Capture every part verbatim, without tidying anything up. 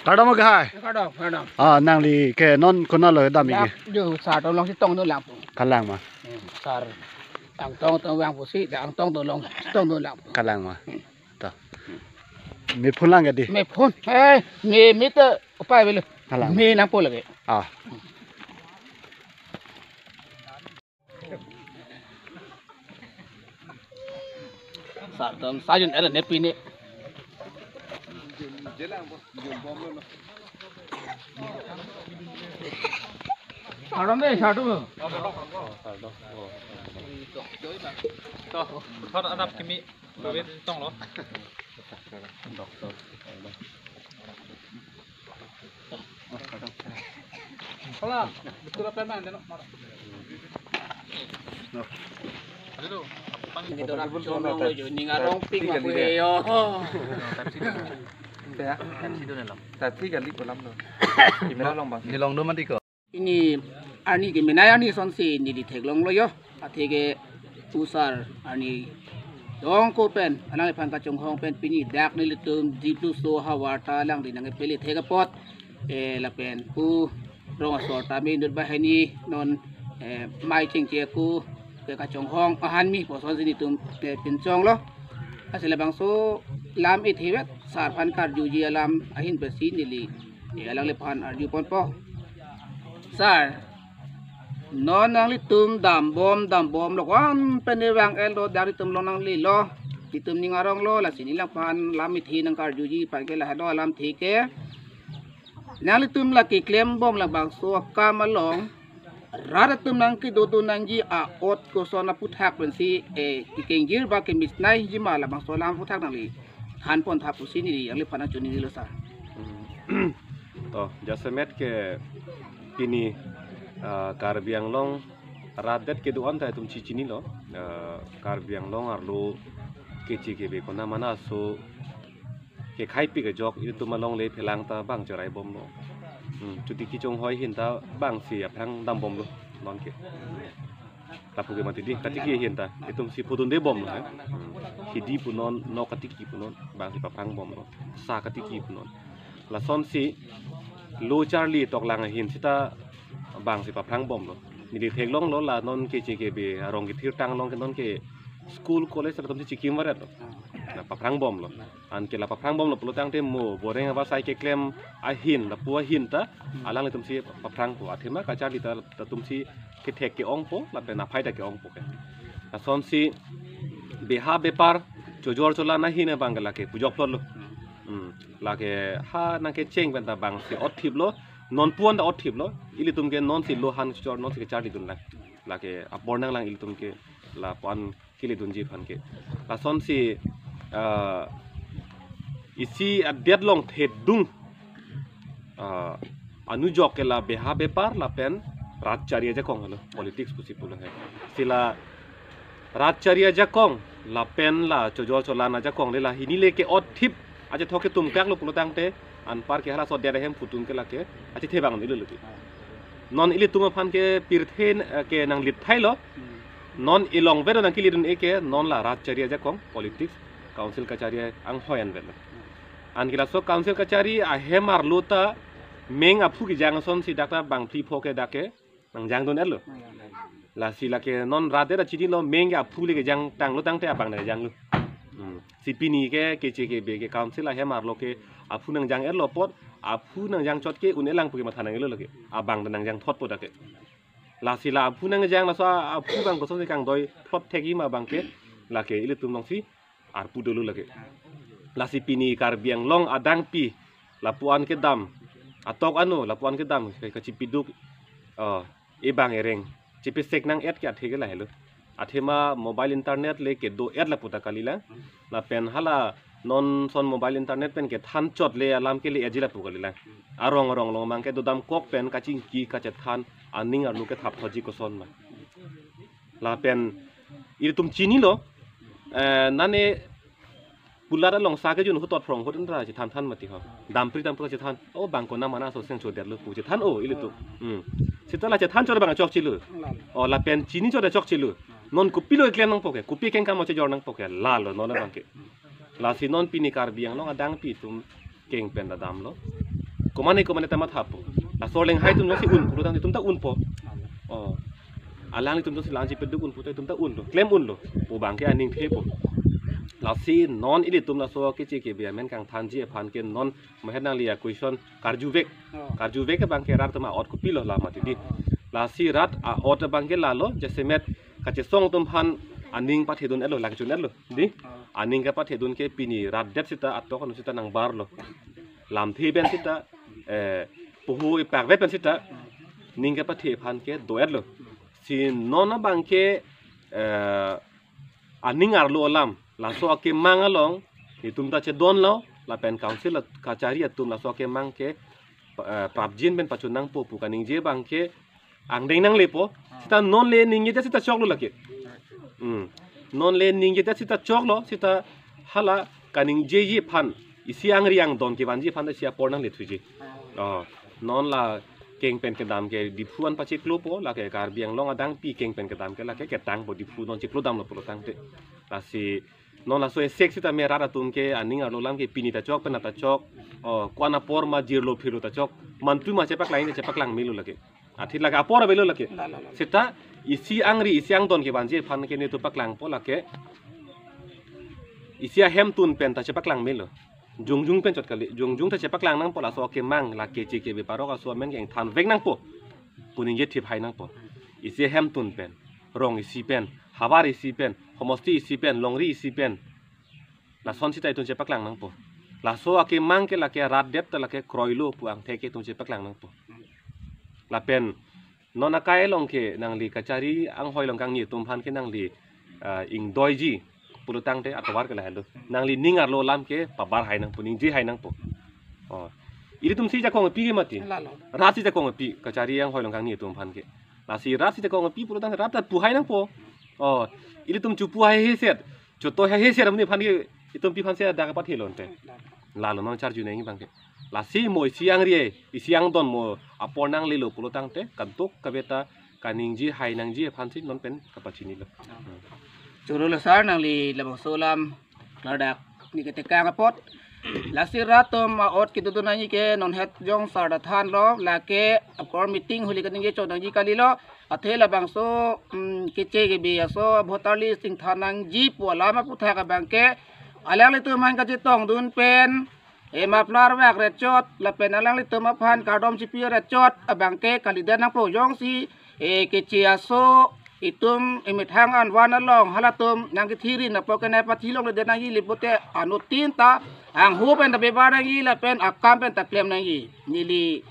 Kardom ke hai. Kardom, kardom. Ah, nangli ke non konatlo dam-ik ke? Dak jo sar atum along si tongdun lang pu. Kalang ma. Hmm, sar. Tang tong tong vang pusi, tang tong tong long, tongdun lang pu. Kalang ma. Hmm. To. Me phone lang ke dei. Me phone. Eh, me, me to upai avelo. Kalang. Me nangpo lake. Ah. Sar atum, sar jun era ne pine. Sar atum dei, sar atum. To, thot adap kimi, Covid tonglo. Hala, betul apa emang, deno, mara. Dito, pang-, dito, rap, chong, long, lo, jo, ning arong, ping, ma, kue, yo. Ya. Tati kali kolam lo. Camera long bang. Nilong do mati ko. Pini arni kemenei arni asonsi neli theklonglo yo. Atheke pu sar arni dong ko pen, alangliphan kachonghong pen pini dak nelitum Dipluso havarta alangli nangkepele thek apot, eh, lapen pu rong asor tame inut banghini non, eh, mei chengche ako ke kachonghong ahan mi pu asonsi nelitum, eh, pinchonglo. Lasi labangso lam ithe vet, sar aphan karjuji alam ahin pensi neli, eh, alangliphan arjuponpo. Sar, non nanglitum dambom, dambomlo, ko-an pen ne vang-etlo, dak nelitum longnanglelo, nelitum ning aronglo, lasi neliphan lam ithe nangkarjuji aphan ke lahelo alamthe ke. Nanglitum la keklembom labangso akam along, rat atum nangkedodun nangji a-ot koson aphuthak pensi, eh, kekengjir ba kemisnaiji ma labangso alam aphuthak nangli thanpon tha pusi neli alangliphan nangchoningri lo sar. Hmm. To, jasemet ke pini, ah, Karbi Anglong rat det kedo-an ta itum chichinilo, ah, Karbi Anglong arlo keche kebe konat mena aso kekhaipi kejok itum along le phelang ta bang chorai bomlo. Hmm, chuti kechonghoi ahin ta bangsi aphrang dambomlo non ke. Lapu ke mati dei, katiki ahin ta itum si pudunde bomlo, eh. Hmm. Hidi punon, nok katiki punon, bangsi paphrang bomlo. Sa katiki punon. Lasonsi lo charli toklang ahin sita bangsi paphrang bomlo. Neli theklonglo la non keche kebe arong kethirtang along ke non ke school college latum si chikim varetlo. Na paphrang bomlo. Anke la paphrang bomlo pulo tangte mo boreng ava sai keklem ahin, lapu ahin ta alanglitum si paphrangpo. Athema kacharli ta latum si kethek ke-ongpo, lapen aphai ta ke-ongpo ke. Lasonsi beha bepar, chojor cholan ahin abang ke lake pujok plotlo. Hmm. Lake ha nangkecheng pen ta bangsi othiplo, non puan ta othiplo, ilitum ke nonsi lo han chor, nonsi kecharlidun lang. Lake apor nanglang ilitum ke lapu-an keledunji aphan ke. Lasonsi, ah, isi adet long thedung, ah, anujok ke la beha bepar lapen rat chari ajakong lo, politics pusi pulo he. Si la rat chari ajakong lapen la chojor cholan ajakong le la hini le ke-othip achethok ketum kaklo pulo tangte anpar ke halaso adet ahem phutum ke lake achethe bang nilo lagi. Non ilitum aphan ke pirthe, eh, ke nanglit thailo. Hmm. Non ilong vedo nangkeledun-e ke non la rat chari ajakong, politics, council kachari anghoi an vedo. Anke laso council kachari ahem arlo ta meng aphu kejang asonsi dak ta bang phli pho ke dak ke nangjangdun-etlo. Lasi lake non rat det ta chinilo, meng ke aphu le kejang tanglo tangte abang nangjanglo. Hmm. Si pini ke keche kebe ke council ahem arlo ke aphu nangjang-etlo apot, aphu nangjang chot ke un-e lang pu ke matha nanglo lake. Abang ta nangjang thotpo dak ke. Lasi la aphu nangjang laso aphu bang kosonsi kangdoi thot thekji ma abang ke lake ilitum alongsi arpu dolo lake. Lasi pini Karbi Anglong adangpi lapu-an kedam, atok ano lapu-an kedam ke kachipiduk, eh, ebang ereng chipesek nang-et ke athe ke lahelo. Athema mobile internet le kedo-et lapu ta kalilang. Lapen hala non son mobile internet pen kethan chot le alam ke le-etji lapu kalilang. Arong arong along abang ke dodamkok pen kachingki kachethan aning arlo kethap thotji koson ma. Lapen ilitum chinilo, eh, nane pulat along sa kejun ahut tot phrong ahut antra chethan than mati ho. Dampri dampri chethan. O bang konat mena aso seng chodetlo pu chethan o ilitum. Hmm. Sita la chethan chot abang chokchelo. O lapen chini chot chokchelo. Non kopilo keklem nangpo ke, kopi kengkam chejor nangpo ke, lalo non abang ke. Lasi non pini Karbi Anglong adangpi atum keng pen ta damlo. Komane komane ta mathapo. Laso arleng hai atum jongsi un pulo tangte itum ta unpo. Oh. Alanglitum jongsi la-anji peduk un pulo ta itum ta unlo. Klem unlo. Pu abangke aning thepo. Lasi non ilitum laso keche kebe amen kangthanji aphan ke non mahet nangli a-question karjuvek. Oh. Karjuvek abangke rat atum a-ot kopilo la mati di. Oh. Lasi rat a-ot abangke lalo, jasemet kachesong atum aphan aning pathedun-etlo, lake chun-etlo di. Oh. Aning kapathedun ke pini rat det sita atok anu sita nangbarlo. Lamthe pen sita, eh, poho ipakvet pen sita ning kapathe aphan ke do-etlo. Si non abangke, eh, aning arlo alam, laso akemang along itum ta chedonlo, lapen council at-, kachari atum laso akemang ke, eh, prapjin pen pachun nangpo pu kaningje abangke angdeng nanglepo. Sita non le ningjedet sita choklo lake. Hmm. Non le ningjedet sita choklo, sita hala kaningjeji aphan, isi angri angdon kevanji aphan ta isi apor nangle thuji. Oh, non la keng pen kedam ke Diphu an pacheklopo, lake Karbi Anglong adang pi keng pen kedam ke lake ketangpo, Diphu non cheklodamlo pulo tangte. Lasi non laso esek sitame rat atum ke aning arlo alam ke pini ta chok, pena ta chok. Oh, ko-an apor ma jirlo phirlo ta chok. Mantu ma chepaklang, chepaklang melo lake. Athit lake apor avelo lake. La, la, la. Sita isi angri, isi angdon kevanji aphan ke netum paklangpo lake. Isi ahemtun pen ta chepaklang melo. Jongjung pen chot kali, jongjung ta chepaklang nangpo, laso akemang, lake keche kebe parok aso amen ke ingthanvek nangpo pu ningje thip hai nangpo. Isi ahemtun pen, rong isi pen, havar isi pen, homosti isi pen, longri isi pen. Lason sita itum chepaklang nangpo. Laso akemang ke lake rat det ta lake kroilo pu angthek ke itum chepaklang nangpo. Lapen non akai along ke nangli kachari anghoi along kangni atum aphan ke nangli, ah, ingdoiji pulo tangte atovar ke lahelo. Nangli ning arlo alam ke pabar hai nangpo, ningje hai nangpo. Oh. Ilitum si jakong pi ke mati. Lalo. Rat si jakong pi, kachari anghoi along kangni atum aphan ke. Lasi rat si jakong pi pulo tangte rat ta pu hai nangpo. Oh. Ilitum chupu hai heset, chuto hai heset amonit aphan ke itum pi aphan si dak kapathelo ante. Lalo non charju nangji abangke. Lasi mo isi angri, isi angdon mo apor nanglelo pulo tangte, kadokave ta kaningje hai nangji aphan si non pen kapachinilo. Choro lo sir, nangli labangso alam klardak ni ketekang apot. Lasi rat atum a-ot kedodun nangji ke non het jong sir ta thanlo, lake apor meeting huli kaningje chot nangji kalilo. Athe labangso, mm, keche kebe aso voter list ingthan nangji pu alam aputhak abangke alanglitum aphan kachetongdun pen, e, muffler vak rechot, lapen alanglitum aphan kardom chipi rechot abangke kalidet nangpo. Jongsi, e, keche aso itum emethang an van along halatum nangkethirin apot ke nangpathi longledet nangji le pute anuttin ta angho pen ta bebar nangji lapen akam pen ta klem nangji. Neli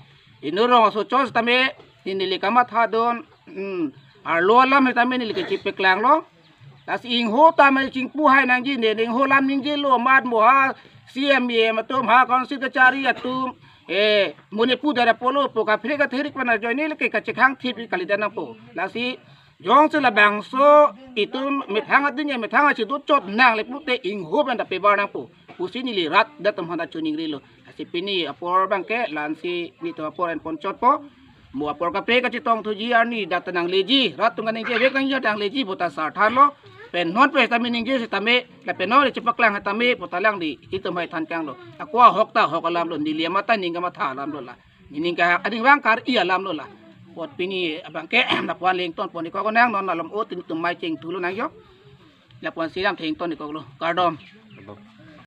inut rong aso chot tame, neli kamathadun, mm, arlo alam tame neli kachipaklanglo. Lasi ingho tame chingpu hai nangji, ne ingho alam ningjelo, mat mo ha C M, E M atum, ha council kachari atum, e, monit pu dara polo po kaprek katherik pana joine lake kachekhang thip kalidet nangpo. Lasi jongsi labangso itum methang adin ya methang achi do chot nangle pute ingho pen ta pebar nangpo pusi neli rat det atum aphan ta choningrilo. Lasi pini apor abangke la-ansi netum apor enpon chotpo. Mo apor kaprek kachetong thuji arni dak ta nangleji, rat atum kaningje vek nangji ta nangleji pu ta sir thanlo. Pen non pen tame ningje sitame, lapen non chepaklang tame pu ta alangli itum hai than kanglo. Ako ahok ta ahok alamlo, neli amat ta ning kamatha alamlo la. Nening ka aning vang kar-i alamlo la. Apot pini abangke lapu-an le ingtonpon ikok nang, non malom o tin tum mai chengthulo nang jo. Lapu-an si lam thengton ikoklo. Kardom.